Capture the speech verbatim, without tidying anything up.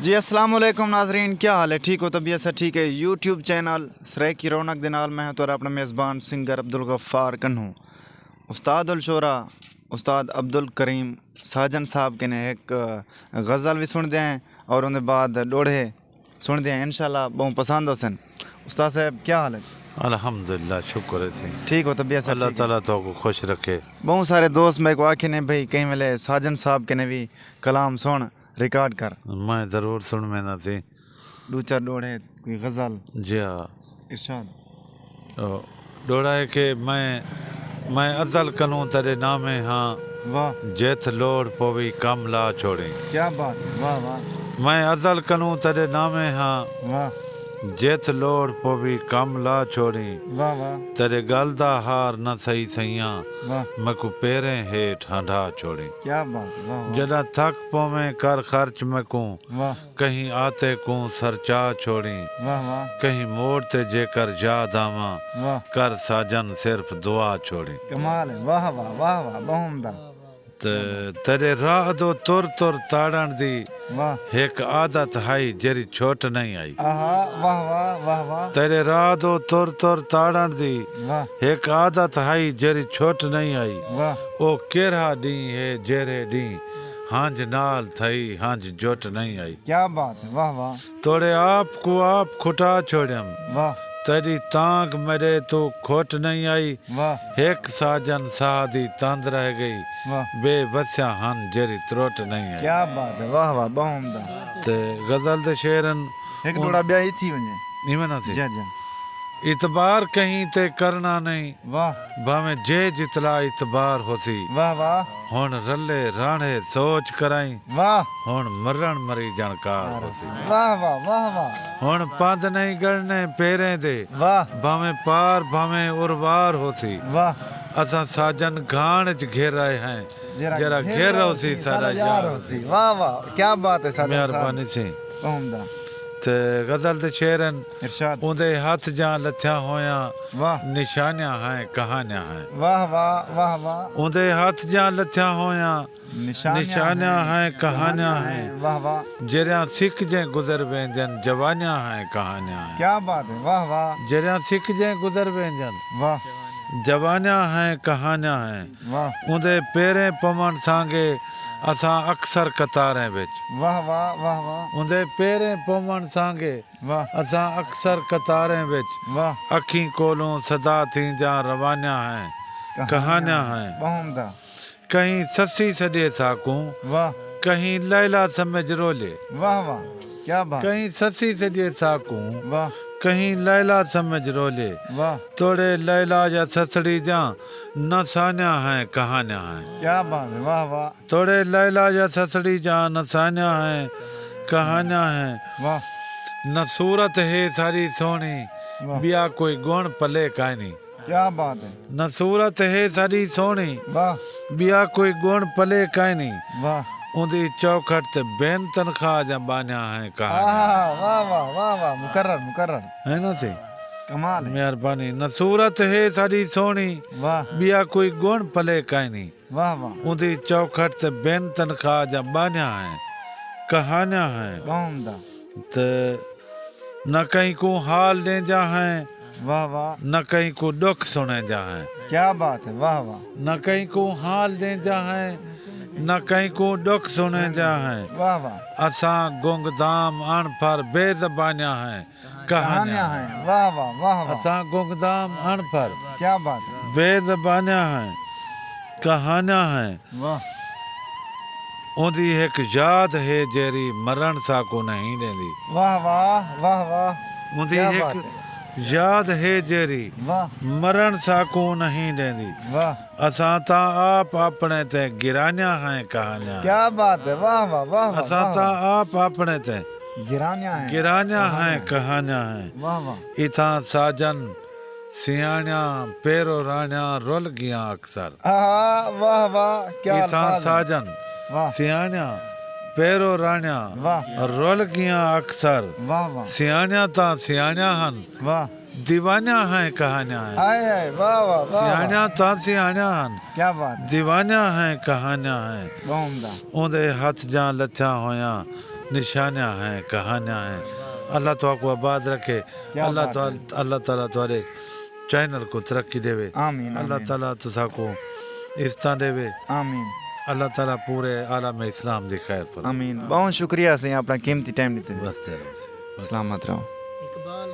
جی السلام علیکم ناظرین، کیا حال ہے؟ ٹھیک ہو؟ طبیعت سب ٹھیک ہے؟ یوٹیوب چینل سرائیکی رونق دے نال میں ہاں تہاݙا اپݨا میزبان سنگر عبدالغفار کنوں۔ استاد الشعراء استاد عبدالکریم ساجن صاحب کنے ہک غزل وی سݨدے ہیں اور اوندے بعد ݙوہڑے سݨدے ہیں، انشاءاللہ ٻہوں پسند ہوسن۔ استاد صاحب کیا حال ہے؟ الحمدللہ، شکر ہے سائیں۔ ٹھیک ہو؟ طبیعت سب اللہ ٹھیک ہے؟ تعالیٰ تہاکوں خوش رکھے۔ ٻہوں سارے دوست میکوں آکھے نے بھئی کہیں ویلے ساجن صاحب کنے وی کلام سݨ، ریکارڈ کر۔ میں ضرور سݨویندا سائیں۔ ݙو چار ݙوہڑے، کوئی غزل۔ جی ہاں۔ ارشاد۔ او، ݙوہڑا ہے کہ میں، میں ازل کنوں تیݙے نامے ہاں۔ واہ۔ جتھ لوڑ پووی کم لا چھوڑیں۔ کیا بات ہے، واہ واہ۔ میں ازل کنوں تیݙے نامے ہاں۔ واہ۔ جتھ لوڑ پووی کم لا چھوڑیں۔ واہ واہ۔ تیݙے ڳل دا ہار نہ سہی سئیاں۔ واہ۔ میکوں پیریں ہیٹھ ہنڈھا چھوڑیں۔ کیا بات ہے، واہ واہ۔ جݙاں تھک پوویں کر خرچ میکوں۔ واہ۔ کہیں آتے کوں سرچا چھوڑیں۔ واہ واہ۔ کہیں موڑ تے جیکر یاد آواں۔ واہ۔ کر ساجن صرف دعا چھوڑیں۔ کمال ہے، واہ واہ، واہ واہ، ٻہوں عمدہ۔ تے تیݙے راہ دو تر تر تاڑݨ دی۔ واہ۔ ہک عادت ہئی جیڑھی چھٹ نئیں آئی۔ آہا، واہ واہ، واہ واہ۔ تیݙے راہ دو تر تر تاڑݨ دی۔ واہ۔ ہک عادت ہئی جیڑھی چھٹ نئیں آئی۔ واہ۔ او کیرھا ݙینہہ ہے جیرھے ݙینہہ ہنج نال تھئی ہنج جٹ نئیں آئی۔ کیا بات ہے، واہ واہ۔ توڑے آپ کوں آپ کھٹا چھوڑیم۔ واہ۔ تیݙی تانگھ میݙے توں کھٹ نئیں آئی۔ واہ۔ ہک ساجن ساہ دی تند رہ ڳئی۔ واہ۔ بے وسیاں ہن جیڑھی ترٹ نئیں آئی۔ کیا بات ہے، واہ واہ، ٻہوں عمدہ۔ تے غزل دے شعر ہن۔ ہک ݙوہڑا ٻیا ہی تھی ونڄے۔ ایویں نہ تھی۔ جی، جی۔ اعتبار کہیں تے کرݨا نئیں۔ واہ۔ بھانویں جے جتلا اعتبار ہوسی۔ واہ واہ۔ ہݨ رلے راہݨے سوچ کرائیں۔ واہ۔ ہݨ مرݨ مریجݨ کار ہوسی۔ واہ واہ، واہ واہ۔ ہݨ پندھ نئیں ڳݨݨے پیریں دے۔ واہ۔ بھانویں پار بھانویں اروار ہوسی۔ واہ۔ اساں ساجن گھاݨ اچ گھر آئے ہیں۔ جیڑھا جیڑھا گھر گھر ہوسی ہوسی، ساݙا ساݙا یار یار ہوسی۔ ہوسی۔ واہ واہ، کیا بات ہے ساݙا مہربانی استاد۔ سئیں۔ عمدہ۔ تے غزل دے شعر ہن۔ ارشاد۔ اوندے ہتھ جاں لتھیاں ہویاں۔ واہ۔ نشانیاں ہیں، کہانیاں ہیں۔ واہ واہ، واہ واہ۔ اوندے ہتھ جاں لتھیاں ہویاں۔ نشانیاں نشانیاں ہیں، ہیں، کہانیاں کہانیاں ہیں۔ ہیں۔ واہ واہ۔ جیڑھیاں سکھ جیں گزر ویندین، جوانیاں ہیں، کہانیاں ہیں۔ کیا بات ہے، واہ واہ۔ جیڑھیاں سکھ جیں گزر ویندین۔ واہ۔ جوانیاں ہیں، کہانیاں ہیں۔ واہ۔ اوندے پیریں پووݨ سانگے اساں اکثر قطاریں وچ۔ واہ واہ، واہ واہ۔ اوندے پیریں پووݨ سانگے واہ۔ اساں اکثر قطاریں وچ۔ واہ۔ اکھیں کولوں صدا تھیندیاں روانیاں ہیں، کہانیاں کہانیاں ہیں۔ ٻہوں عمدہ۔ کہیں سسی سݙے ساکوں، واہ۔ کہیں لیلیٰ سمجھ رولے۔ واہ واہ، کیا بات۔ کہیں سسی سݙے ساکوں، واہ۔ کہیں لیلیٰ سمجھ رولے۔ واہ۔ توڑے لیلیٰ یا سسڑی جاں، نہ سانیاں ہیں، کہانیاں ہیں۔ کیا بات ہے، واہ واہ۔ توڑے لیلیٰ یا سسڑی جاں، نہ سانیاں ہیں، کہانیاں ہیں۔ واہ۔ نہ صورت ہے ساݙی سوہݨی، واہ۔ ٻیا کوئی ڳݨ پلے کائنی۔ کیا بات ہے۔ نہ صورت ہے ساݙی سوہݨی، واہ۔ ٻیا کوئی ڳݨ پلے کائنی۔ واہ۔ اوندی چوکھٹ تے بن تنخواہ دیاں ٻانیاں ہیں، کہانیاں۔ آہا، واہ واہ، واہ واہ، مکرر، مکرر۔ ہے نا سئیں؟ کمال ہے۔ مہربانی۔ نہ صورت ہے ساݙی سوہݨی، واہ۔ ٻیا کوئی ڳݨ پلے کائنی۔ واہ واہ۔ اوندی چوکھٹ تے بن تنخواہ دیاں ٻانیاں ہیں، کہانیاں ہیں۔ ٻہوں عمدہ۔ تے نہ کہیں کوں حال ݙیندیاں ہیں، واہ واہ۔ نہ کہیں کوں ݙکھ سݨیندیاں ہیں۔ کیا بات ہے، واہ واہ۔ نہ کہیں کوں حال ݙیندیاں ہیں، نہ کہیں کوں ݙکھ سݨیندیاں ہیں۔ واہ واہ۔ اساں گنگدام اݨ پڑھ بے زبانیاں ہیں، کہانیاں ہیں۔ واہ واہ، واہ واہ۔ اساں گنگدام اݨ پڑھ، کیا بات ہے۔ بے زبانیاں ہیں، کہانیاں ہیں۔ واہ۔ اوندی ہک یاد ہے جیڑھی مرݨ ساکوں نہیں ݙیندی۔ واہ واہ، واہ واہ۔ اوندی کیا ہک بات ہے۔ یاد ہے جیڑھی، واہ۔ مرݨ ساکوں نہیں ݙیندی۔ واہ۔ اساں تاں آپ اپݨے تے گرانیاں ہیں، کہانیاں ہیں۔ کیا بات ہے، واہ واہ، واہ واہ، اساں واہ تاں واہ۔ آپ اپݨے تے گرانیاں ہیں۔ گرانیاں ہیں، کہانیاں ہیں۔ کہانیاں ہیں۔ واہ واہ۔ اتھاں ساجن سیاݨیاں پیرو راݨیاں رل ڳیاں اکثر۔ آہا، واہ واہ، کیا اتھاں الفاظ ہیں۔ ساجن، واہ۔ سیاݨیاں پیرو راݨیاں، واہ۔ رل ڳیاں اکثر۔ واہ واہ۔ سیاݨیاں تاں سیاݨیاں ہن، واہ۔ دیوانیاں ہیں، کہانیاں ہیں۔ ہائے ہائے، واہ واہ، واہ واہ۔ سیاݨیاں تاں سیاݨیاں ہن، کیا بات ہے۔ دیوانیاں ہیں، کہانیاں ہیں۔ ٻہوں عمدہ۔ اوندے ہتھ جاں لتھیاں ہویاں نشانیاں ہیں، کہانیاں ہیں۔ اللہ تہاکوں آباد رکھے۔ کیا اللہ بات تعالی اللہ تعالی تہاݙے چینل کوں ترقی ݙیوے۔ آمین، اللہ آمین۔ تعالی تساکوں عزتاں ݙیوے۔ آمین۔ اللہ تعالی پورے عالم اسلام دی خیر فرمائے۔ آمین۔ بہت شکریہ سائیں، اپنا قیمتی ٹائم ݙتے۔ بس تیرا۔ سلامت رہو۔ اقبال